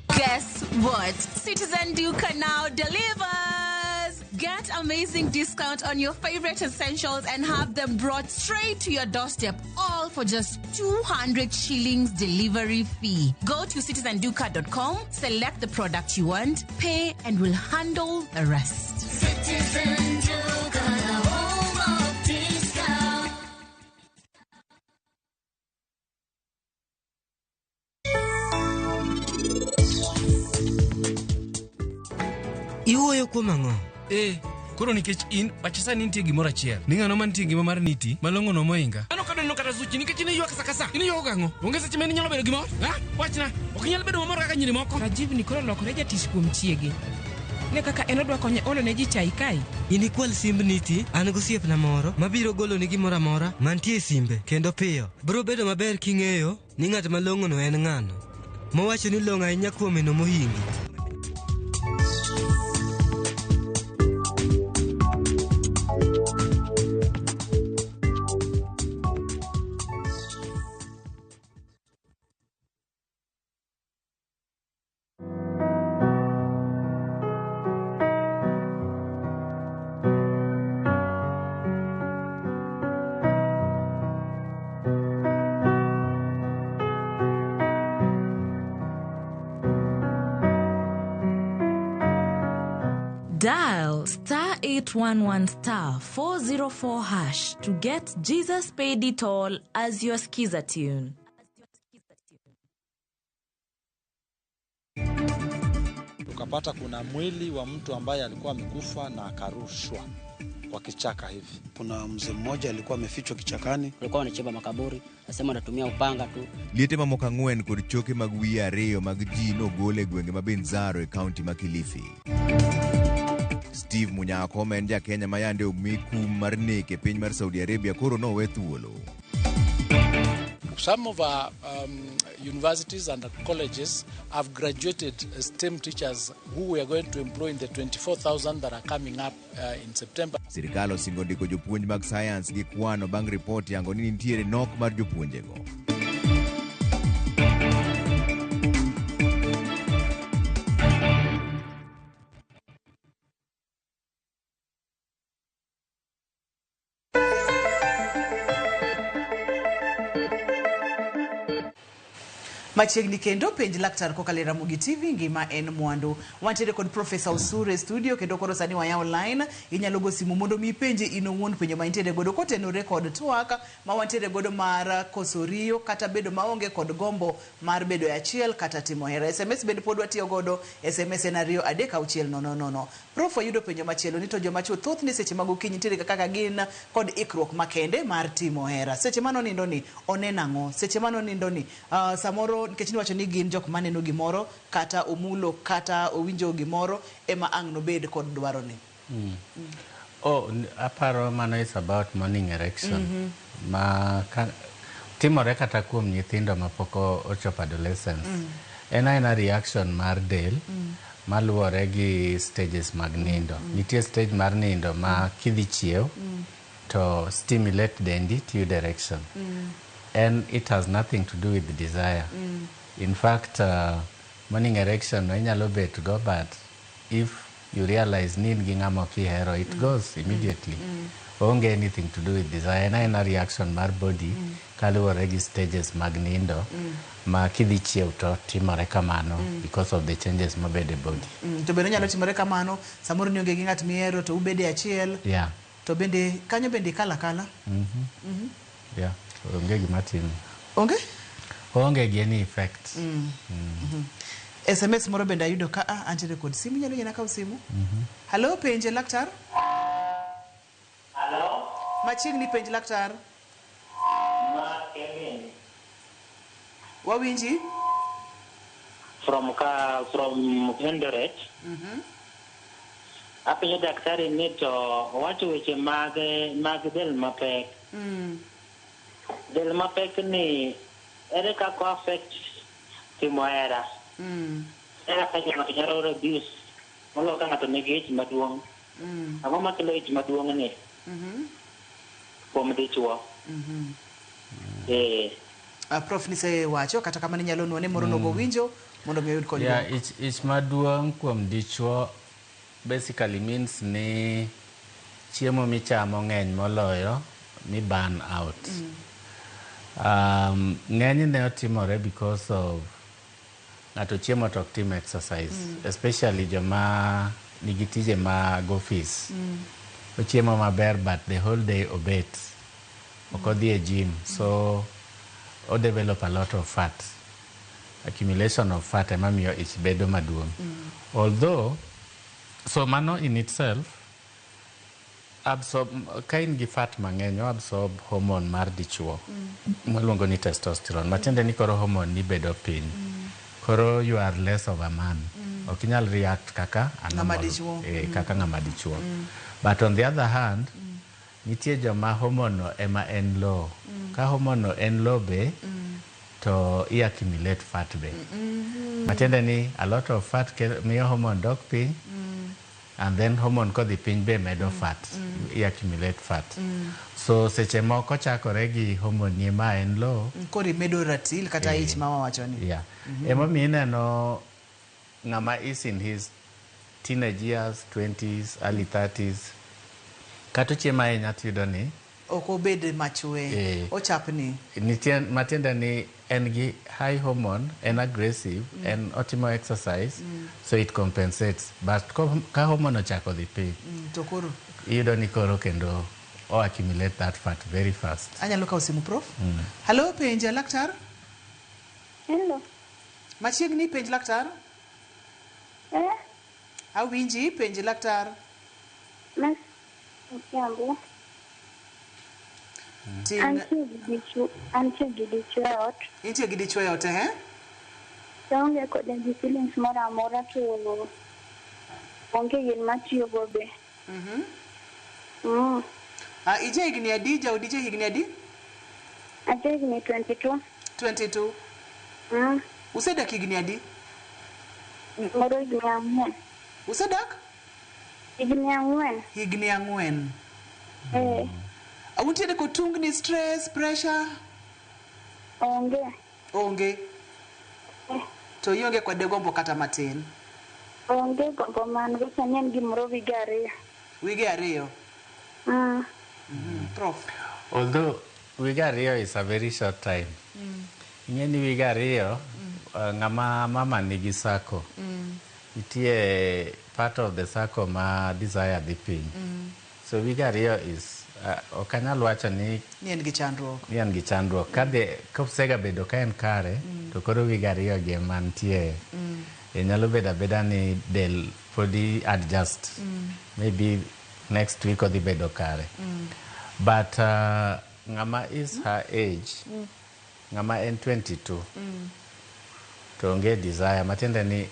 Guess what? Citizen Duka now delivers! Get amazing discount on your favorite essentials and have them brought straight to your doorstep, all for just 200 shillings delivery fee. Go to citizenduka.com, select the product you want, pay, and we'll handle the rest. Citizen Duka, the home of discount. Iwuoyo kuom ang'o? Eh, koro nikech in pacha sani nitie gimoro achiel ni ng'ano mantie ngima mar niti malong'o no moinga. Ano kadoneno kata suchi nikech in iywak sa ka sa. In iywak gang'o? Onge seche ma in inyalo bedo gimor? Ha? Wachna, ok inyal bedo mamor kaka nyiri moko. Rajiv ni koro olokore jatich kuom chiege. Ne kaka en odwa konye olo ne ji chai kae. In ikwal simb niti, an gosiepna moro mabiro goloni gimoro amora mantie e simbe kendo piyo. Biro bedo maber king'eyo ni ng'at malong'ono en ng'ano. Mowacho ni long'o ahinya kuome no mohingi. Dial star 811 star 404 hash to get Jesus Paid It All as your skiza tune. Tukapata kuna mwili wa mtu ambaye alikuwa amekufa na akarushwa kwa kichaka hivi. Kuna mzee mmoja alikuwa amefichwa kichakani. Walikuwa wanachimba makaburi, nasema wanatumia upanga tu. Liete mamoko 4 kod choke mag wiye 2 mag ji nogol e gwenge ma Benzaro e kaunti ma Kilifi. Steve Munyako ma en ja Kenya ma yande omi kum mar nek e piny mar Saudi Arabia koro nowe thuolo. Some of our universities and colleges have graduated STEM teachers who we are going to employ in the 24,000 that are coming up in September. Sirikal osingo ndiko jopuonj mag science gi kwano bang' ripot yango ni nitiere nok mar jopuonjego. Machiegni kendo penj laktar kokalo e Ramogi TV, ngima en mwandu. Wantiere kod Profesa Osure e studio kendo koro sani wayawo line, inyalo go simu mondo mi ipenje in owuon penjo ma intiere godo kotenore kod twak ma wantiere godo mar koso riyo kata bedo maonge kod gombo mar bedo e achiel kata timo hera. SMS bende pod watiyo godo, SMS en 23600. Prof wayudo penjo machielo ni to joma chuo thothne seche mag okinyi nitiere kaka gin kod ikruok makende mar timo hera. Seche mane onindo ni oneno ang'o? Seche mane onindo ni samoro nikech niwacho ni gin jok maneno gimoro kata omulo kata owinjo gimoro ema ang' nobed kod dwaro ni. Oh, aparo mano is about morning erection. Ma ka, timore kata kuom nyithindo mapok ochopo adolescence. En aena reaction mar del maluwore gi stages mag nindo. Nitie stage mar nindo ma kidhi chiew to stimulate dendi tiyudo erection. And it has nothing to do with desire. In fact, morning erection no inyalo bet go, but if you realize ni in gi ng'ama ok ihero, it goes immediately. Onge anything to do with desire. En aena reaction mar body kaluwore gi stages mag nindo ma kidhi chiew to timore kamano because of the changes mabedo e body. To bende onyalo timore kamano samoro nionge gi ng'at mihero to ubede achiel to bende kanyo bende ikalo akala. Yeah. Onge gima timo. Onge? Onge gi any effect. SMS moro bende ayudo ka antiere kod simu, inyalo yiena kaw simu? Hello, penje laktar? Hello? Machiegni penj laktar. Ma Kevin. Wawinji? From ka from Eldoret. Apenjo daktari ni to owacho weche mag del mapek. Del mapek ni ere kaka affect timo hera? Ere kaka ng'ato nyalo reduce moloyo ka ng'ato nigi ich maduong'? Ang'o makelo ich maduong' ni kuom dichuo? Prof nisewacho kata kamano inyalo nuone moro nogo winjo mondo mi oyud konyruok. Yeah, ich maduong' kuom dichuo basically means ni chiemo michamo ng'eny moloyo mi burn out. Ng'enyne otimore because of ng'ato chiemo to ok tim exercise, especially joma nigi tije mag office. Ochiemo maber but the whole day obet. Ok odhi e gym, so o develop a lot of fat. Accumulation of fat ema miyo ich bedo maduong'. Although, so mano in itself absorb, ka in gi fat mang'eny, o absorb hormone mar dichuo maluongo ni testosterone. Matiende ni koro hormone ni bedo piny. Koro you are less of a man. Ok inyal react kaka a Ng'ama normal, dichuo. Kaka ng'ama dichuo. But on the other hand, nitie joma hormone no ema en low. Ka hormone no en low be, to i accumulate fat be. Matiende ni a lot of fat miyo hormone dok piny, and then hormone kodhi piny be medo fat, i accumulate fat. So seche moko chakore gi hormone ni ma en low. Koro imedo ratil kata ich ma wawacho ni. Yeah. Emomiyo ineno ng'ama is in his teenage years, 20s, early 30s, kata ochiemo ahinya tiyudo ni ok obed machwe, ochapni. Nitie matiende ni en gi high hormone, en aggressive, en otimo exercise, so it compensates. But ka hormone ochako dhi piny, To koro iyudo ni koro kendo o accumulate that fat very fast. Anyalo kawo simu prof? Hello, penj laktar? Hello. Machiegni penj laktar? Awinji, penj laktar. Mas Kiambu. Antie gi dichuo e ot. Intie gi dichuo e ot, eh? To onge koda gi feelings moro amora to onge gin matiyogo be. Ije higni adi, jaodi ije higni adi? Aje higni 22. 22. Usedak higni adi? Moro higni 4. Usedak? Higni 4. Higni 4. Untiere kod tungni, stress, pressure? Onge. Onge. To ionge kode gombo kata matin? Onge gombo man go sani en gimoro wige 2. Wige 2? Prof. Although wige 2 is a very short time. Ing'e ni wige 2 Ng'ama mama nigi sako, nitie part of the circle ma desire dhi piny. So wige 2 is ok anyal wacho ni Ni en gi chandruok. Ni en gi chandruok. Kadhi kosega bedo ka en kare, to koro wige 2 gi ema nitie. E nyalo bedo abeda ni del podi adjust. Maybe next week odhi bedo kare. But ng'ama is her age, ng'ama en 22, to onge desire, matiende ni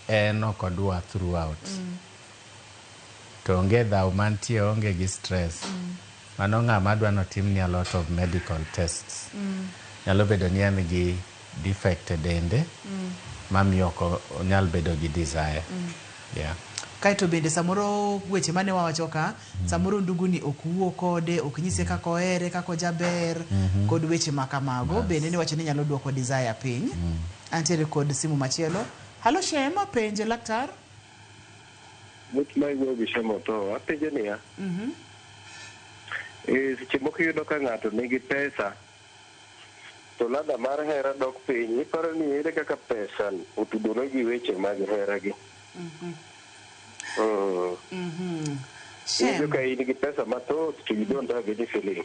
en ok odwa throughout. To onge dhaw mantie, onge gi stress. Mano ng'ama dwa notimni a lot of medical tests. Nyalo bedo ni en gi defect e dende mamiyo ok onyal bedo gi desire. Yeah. Kaeto bende samoro weche mane wawacho ka, samoro ndugu ni ok wuo kode, ok nyise kaka ohere, kaka ojaber, kod weche ma kamago. Bende ni wacho ni nyalo duoko desire piny. Antiere kod simu machielo. Halo Shem, penje laktar. Much ma iwuoyo gi Shem Otoho, apenjo niya, seche moko iyudo ka ng'ato nigi pesa to ladha mar hera dok piny, iparo ni ere kaka pesa otudore gi weche mag hera gi? Iyudo ka in gi pesa mathoth to you don't have any feeling.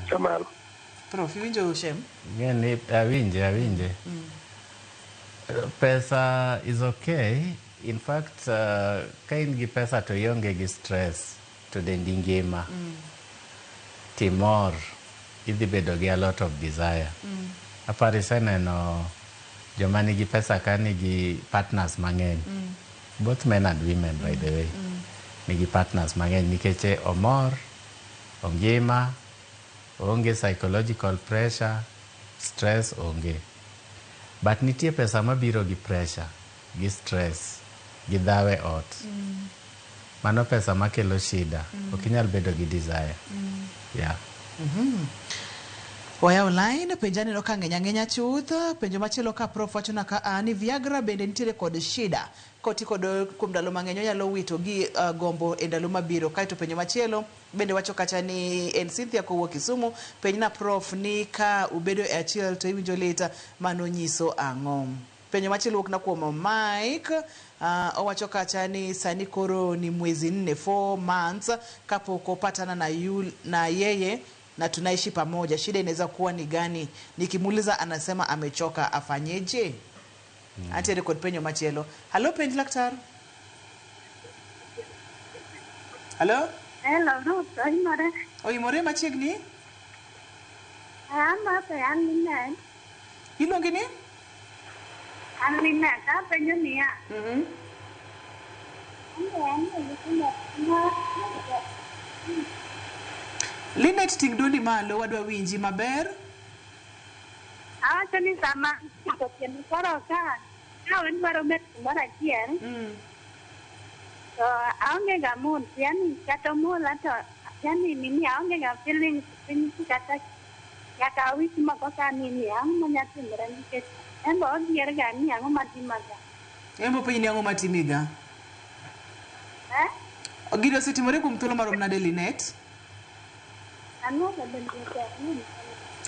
Kamano. Prof, iwinjo Shem? Ng'e awinje, awinje. Pesa is okay. In fact, ka in gi pesa to ionge gi stress, to dendi ngima. Timor, idhi bedo gi a lot of desire. Aparo iseneno joma nigi pesa ka nigi partners mang'eny. Both men and women, by the way. Nigi partners mang'eny nikech omor, ongima, onge psychological pressure, stress onge. But nitie pesa mabiro gi pressure, gi stress, gi dhawe ot. Mano pesa makelo shida. Ok inyal bedo gi desire. Yeah. Wayawo line, penjo aneno ka ng'eny ang'enya chuth. Penjo machielo ka Prof wachona ka a ni Viagra bende nitiere kod shida. Koti kod kuom ndalo mang'eny onyalo wito gi gombo e ndalo mabiro. Kaeto penjo machielo bende wacho kacha ni en Cynthia kowuok Kisumu. Penjna Prof ni ka ubedo e achiel to iwinjo lit, mano nyiso ang'o? Penjo machielo wuok na kuom Mike. Owacho kacha ni sani koro ni mwezi 4, 4 months kapok opatana na yeye na tunaishi pamoja. Shida inaweza kuwa ni gani? Nikimuuliza anasema amechoka, afanyeje? Antiere kod penjo machielo. Hello, penj laktar. Hello? Hello, Ruth, oimore. Oimore machiegni? An an Linet. Iluongi ni? An Linet, apenjo niya. Linet, ting' duondi malo, wadwa winji maber. Awacho ni sama otieno koro ka wadwaro bet kumoro achiel, to aonge ga mood, yani kata omola to yani nini aonge ga feelings piny kata nyaka wich moko ka nini ang'o manya timore nikech en be odhier ga ni ang'o matimaga. En be openji ni ang'o matimiga? Gini osetimore kuom thuolo marom nade, Linet?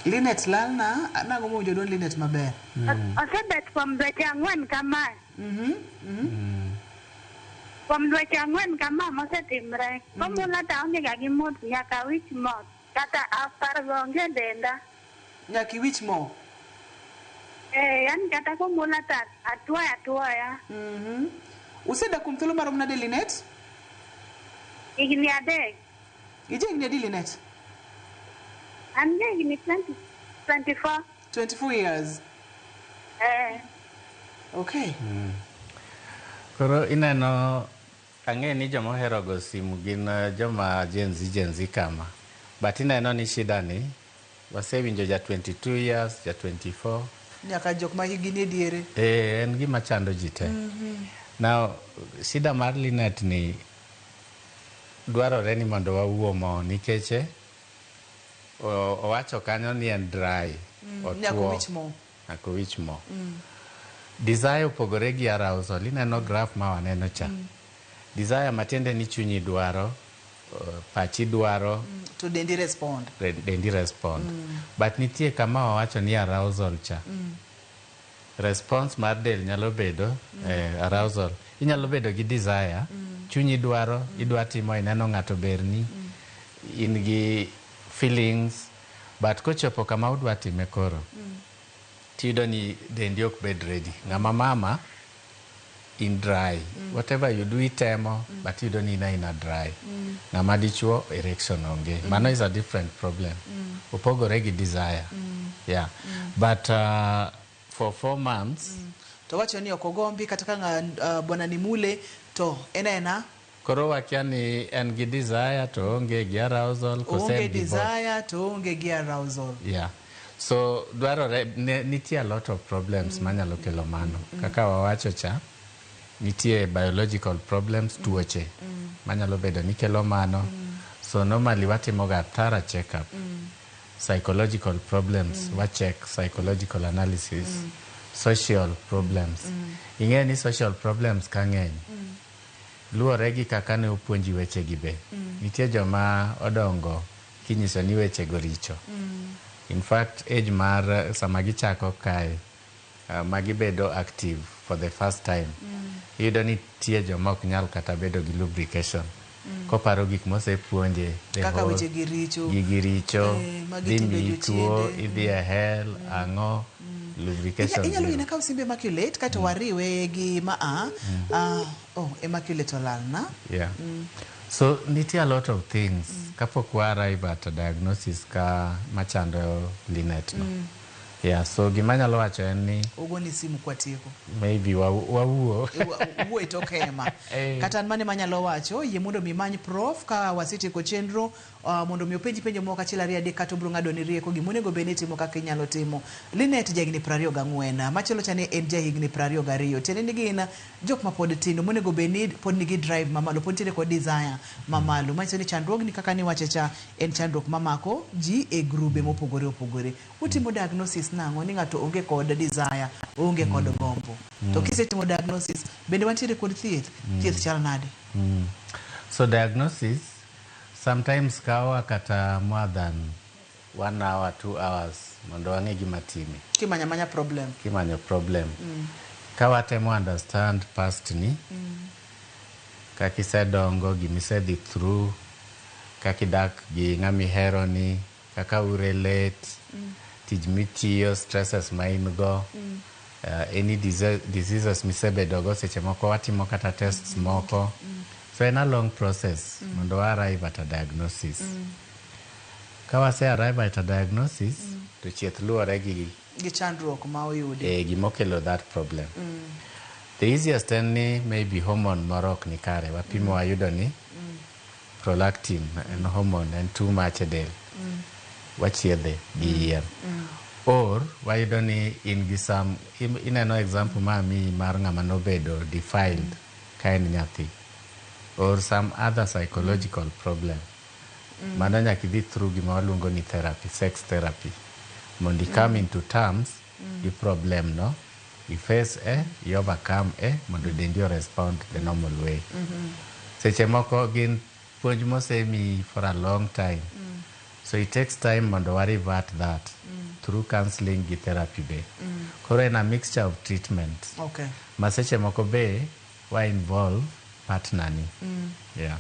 Linet lalna, nang'o mowinjo duond Linet maber? Osebet kuom dweche 4 kamae. Kuom dweche 4 kama mosetimre. Komula to aonge ga gi mood, nyaka awich mo. Kata apargo onge denda. Nyaka iwich mo? Yani kata komula to atwoya atwoya. Usedak kuom thuolo marom nade, Linet? Higni 3. Ija higni adi, Linet? An ja higni 24. 24 years. Okay. Koro ineno ang'e ni joma ohero go simu gin joma Gen Z kama. But ineno ni shida ni wasewinjo ja 22 years, ja 24. Nyaka jok ma higi ni diere. En gima chando ji te. Now, shida mar Linet ni dwarore ni mondo wawuo mo nikech owacho kanyo ni en dry. Nyaka owich mo. Nyaka owich mo. Desire opogore gi arousal. Ineno graph ma waneno cha. Desire matiende ni chunyi dwaro, pachi dwaro, to dendi respond. Dendi respond. But nitie kama wawacho ni arousal cha. Response mar del nyalo bedo arousal. Inyalo bedo gi desire, chunyi dwaro, idwa timo, ineno ng'ato berni, in gi feelings, but kochopo kama udwa time koro, tiyudo ni dendi ok bed ready. Ng'ama mama, in dry. Whatever you do itemo, but iyudo ni in aina dry. Ng'ama dichuo, erection onge. Mano is a different problem. Opogore gi desire. Yeah. But for 4 months, To wacho ni ok ogombi kata ka bwana ni mule to en aena koro wakia ni en gi desire to onge gi arousal, kose oonge en gi both. desire to oonge gi arousal. Yeah. So dwarore nitie a lot of problems manyalo kelo mano. Kaka wawacho cha, nitie biological problems, tuoche manyalo bedo ni kelo mano. So normally watimoga thorough checkup. Psychological problems, wa check psychological analysis, social problems. Ing'e ni social problems ka ng'eny, luwore gi kaka ne opuonji weche gi be. Nitie joma odongo kinyiso ni weche go richo. In fact, age mar sama gichako kae, ma gibedo active for the first time, iyudo ni nitie joma ok nyal kata bedo gi lubrication. Koparo gik mosepuonje, the Kaka whole weche gi richo. Gigi richo, Magi dhi timbe miyi tuo, jochiende. idhi e hell, ang'o, lubrication Inyalo zero. yina kaw simbe Immaculate kato wariwe gi ma a. Oh, Immaculate olalna. Yeah. So nitie a lot of things. Kapok wa arrive at a diagnosis ka machando Linet no. Yeah, so gima anyalo wacho en ni Ogoni simu kwatieko. maybe wawuo. Wuo e tok hema. Kata an mane manyalo wacho, yie mondo mi imany prof ka wasetieko chenro, mondo mi openji penjo moko achiel ariyo adek kata obiro ng'ado ni rieko gima onego bed ni itimo kaka inyalo timo. Linet jahigni 24, machielo cha ne en jahigni 22. Tiende ni gin jok ma pod tindo monego bed ni pod nigi drive mamalo, pod nitiere kod desire mamalo. Manyiso ni chandruogni kaka niwache cha en chandruok mamako ji e grube mopogore opogore. Utimo diagnosis nang'o ni ng'ato onge kod desire, onge kod gombo? To kisetimo diagnosis, bende wantiere kod thieth? Thieth chal nade? So diagnosis sometimes kawa kata more than 1 hour, 2 hours mondo wang'e gima time. Kimanyo amanya problem. Kimanyo problem. Ka watemo understand past ni, kaka isedongo, gimisedhi through, kaka idak gi ng'ama ihero ni, kaka u relate, tij mitiyo, stresses ma in go, any diseases misebedogo, seche moko watimo kata tests moko. So en a long process mondo wa arrive at a diagnosis. Ka wase arrive at a diagnosis, to chieth luwore gi Gi chandruok ma oyudi. Gimokelo that problem. The easiest en ni maybe hormone moro ok ni kare. Wapimo wayudo ni prolactin en hormone, en too much e del. Wachiedhe gi yien. Or wayudo ni in gi some, ineno example ma amiyi mar ng'ama nobedo defiled ka en nyathi. Or some other psychological problem. Mano nyaka idhi through gima waluongo ni therapy, sex therapy. Mondo i come into terms gi problem no, i face e, i overcome e, mondo dendi o respond the normal way. Seche moko gin puonj mosemiyi for a long time. So it takes time mondo wa revert that through counseling gi therapy be. Koro en a mixture of treatment. Ma seche moko be wa involve partner ni. Yeah.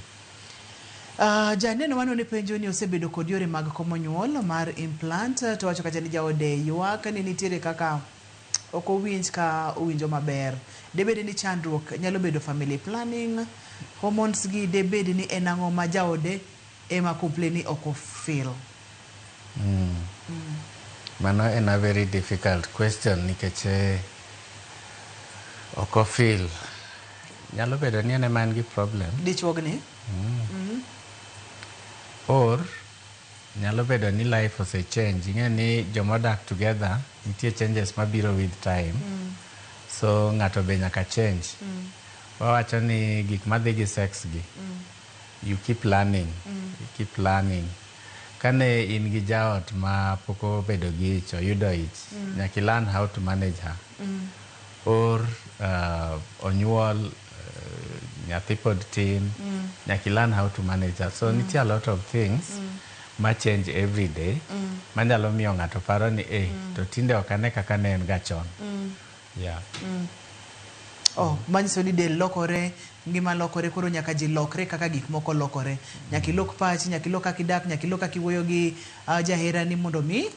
Janeno mano ne penjo ni osebedo kod yore mag komo nyuol mar implant, to wacho kacha ni jaode ywak ni nitiere kaka ok owinj ka owinjo maber. Debed ni chandruok nyalo bedo family planning, hormones gi, debed ni en ang'o ma jaode ema complain ni ok ofeel. Mano en a very difficult question nikech ok ofeel. Nyalo bedo ni en ema en gi problem. Dichuogni? Or nyalo bedo ni life ose change. Ing'e ni jomodak together nitie changes mabiro with time. So ng'ato be nyaka change. Wawacho ni gik madhi gi sex gi, you keep learning. You keep learning. Kane in gi jaot ma pok obedo gi ich, oyudo ich, nyaka i learn how to manage her. Or onyuol, nyathi pod tin, nyaka i learn how to manage her. So nitie a lot of things ma change every day, manyalo miyo ng'ato paro ni to tinde ok ane kaka ne en ga chon. Yeah. Oh, manyiso ni del lokore, ngima lokore, koro nyaka ji lokre kaka gik moko lokore. Nyaka ilok pachi, nyaka ilok kaka idak, nyaka ilok kaka iwuoyo gi jaherani mondo mi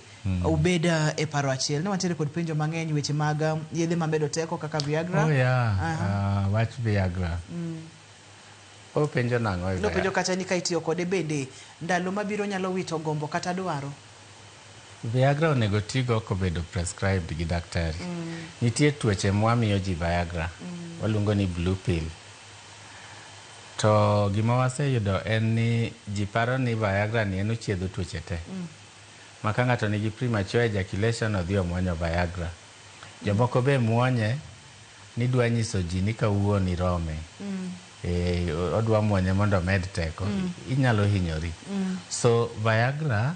ubed e paro achiel. Ne wantiere kod penjo mang'eny weche mag yedhe mamedo teko kaka Viagra. Oh yeah, Aha. Wach Viagra. Openjo nang'o e Nopenjo Viagra? kacha ni ka itiyo kode bende ndalo mabiro nyalo wito gombo kata dwaro. Viagra onego tigo kobedo prescribed gi daktari. Nitie tuoche mwamiyo ji Viagra. Waluongo ni blue pill. To gima waseyudo en ni ji paro ni Viagra ni en ochiedho tuoche te. Ma ka ng'ato nigi premature ejaculation odhi omuonyo Viagra. Jomoko be muonye ni dwa nyiso ji ni kawuono irome. E, odwa muonye mondo omed teko. Inyalo hinyori. So Viagra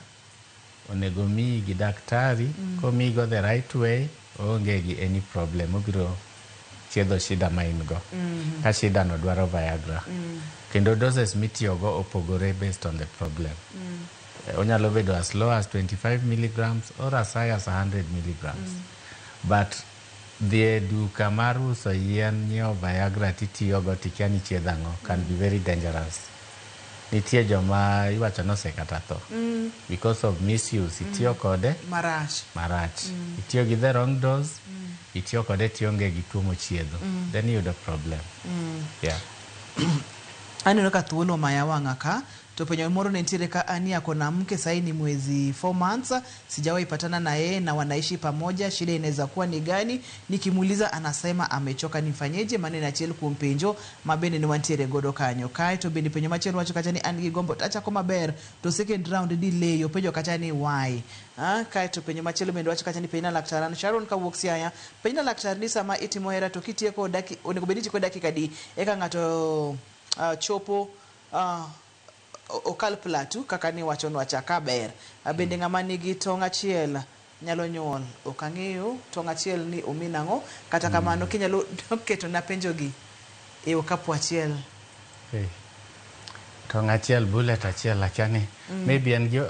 onego miyi gi daktari. Komiyigo the right way, oonge gi any problem. Obiro chiedho shida ma in go. Ka shida no dwaro Viagra. Kendo doses mitiyogo opogore based on the problem. Onyalo bedo as low as 25 milligrams or as high as 100 milligrams. But dhi e duka mar uso yien nyiewo Viagra titiyogo tikia ni chiedho ang'o can be very dangerous. Nitie joma iwacho ni osekata tho because of misuse. Itiyo kode Marach. marach. Itiyo gi the wrong dose, itiyo kode tionge gi tuo mochiedho. Then iyudo problem. Yeah. Aneno ka thuolo omaya wang'a ka to penjo moro ne nitiere ka ani ako na mke sahi ni mwezi 4 months sijawahi patana na yeye na wanaishi pamoja, shida inaweza kuwa ni gani? Nikimuuliza anasema amechoka, nifanyeje? Mano en achiel kuom penjo ma bende ne wantiere godo kanyo. Kae to bende penjo machielo wacho kacha ni an gi gombo to achako maber to second round delay, openjo kacha ni why? Kae to penjo machielo bende wacho kacha ni penjna laktar, an Sharon kawuok Siaya, penjna laktar ni sama itimo hera to kitieko daki, onego bed ni itieko dakika adi eka ng'ato chopo okal platu kaka ni wachonwa cha ka ber. Bende ng'ama nigi tong' achiel nyalo nyuol? Ok ang'eyo tong' achiel ni omin ang'o, kata kamano kinyalo ketona penjogi e okapu achiel. Hey. Tong' achiel, bullet achiel, akia ni maybe en gi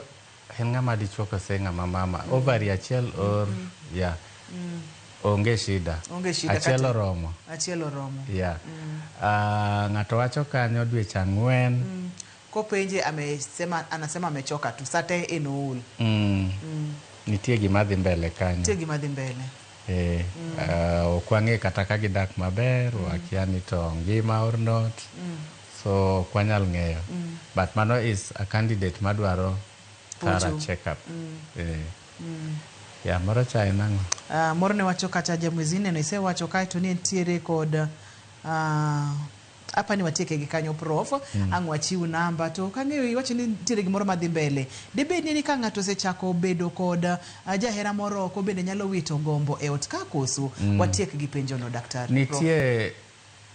en ng'ama dichuo kose ng'ama mama. Ovary achiel or yeah. Onge shida. Onge shida Achiel oromo. Achiel oromo. Yeah. Ng'ato wacho kanyo dweche 4. Kopenje amesema, anasema amechoka tu sate en ool. Nitie gima dhi mbele kanyo. Nitie gima dhi mbele. Ok wang'e kata ka gidak maber, wakia ni to ngima or not. So ok wanyal ng'eyo. But mano is a candidate madwaro thorough check up. Ya moro cha en ang'o? Moro ne wacho kacha jamwezi neno isewacho kae to ni entiere kod apa ni watieke gi kanyo prof. Ang' wachiw namba to ok ang'eyo iwacho ni nitiere gimoro madhi mbele. Dibed ni ka ng'ato osechako bedo kod jahera moro oko bende nyalo wito gombo e ot ka koso? Watiek gi penjono daktari. Nitie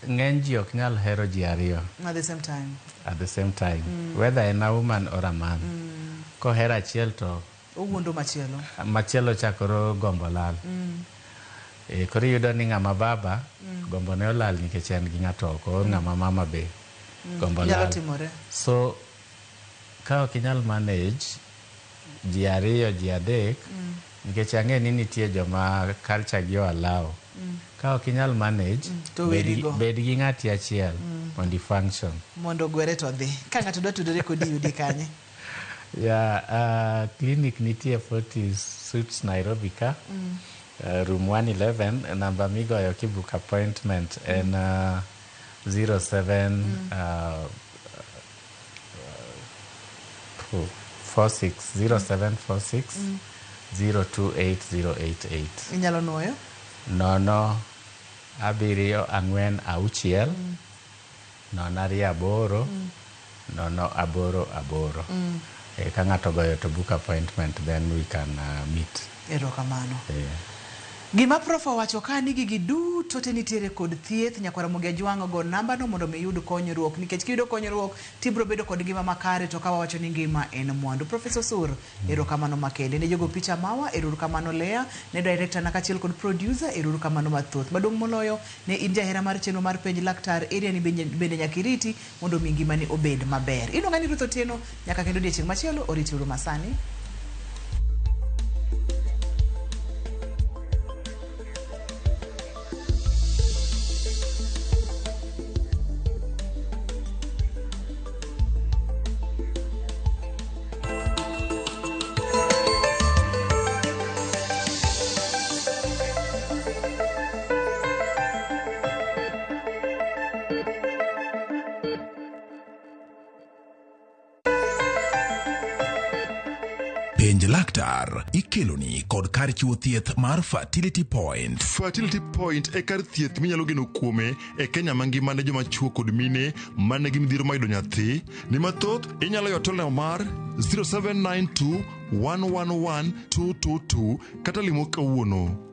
ng'eny ji ok nyal hero ji ariyo At the same time. At the same time. Whether en a woman or a man. Kohero achiel to owuondo machielo. Machielo cha koro gombo lal. Koro iyudo ni ng'ama baba gombo ne olal nikech en gi ng'ato oko, ng'ama mama be gombo Nyalo lal. timore. So ka ok inyal manage ji ariyo, ji adek, nikech ang'e ni nitie joma culture gi o allow. Ka ok inyal manage, To werigo. Bed gi ng'ati achiel mondo i function. Mondo ogwere to dhi. Ka ng'ato dwa tudore kodi yudi kanye? Yeah, clinic nitie 40 Suites Nairobi ka. Room 111, namba migoyo kibook appointment en 07 46 0746 028088. Inyalo nuoyo? 0 7 4 6 0 2 8 0 8 8. Ka ng'ato goyo to book appointment, then we can meet. Erokamano. Gima prof owacho ka ni gigi duto te nitiere kod thieth, nyakwar Ramogi Ajwang' go namba no mondo mi iyud konyruok, nikech kiyudo konyruok tibiro bedo kod ngima makare, to ka wawacho ni ngima en mwandu. Professor Osur, erokamano makende. Ne jogo picha mawa, erokamano Lea, ne director na kaachiel kod producer, erokamano mathoth. Maduong' moloyo ne in jahera mar chenro mar penj laktar, area ni bende nyaka iriti mondo mi ngimani obed maber. Iluonga ni Ruth Otieno, nyaka kendo odiechieng' machielo, oritiuru masani. Penj laktar ikeloni kod kar chiwo thieth mar Fertility Point. Fertility Point e kar thieth minyalo geno kuome e Kenya mangima ne joma chuo kod mine man nigi midhiero mar yudo nyathi. Ni mathoth inyalo yudo tolno mar 0792 111 222 kata limo kawuono.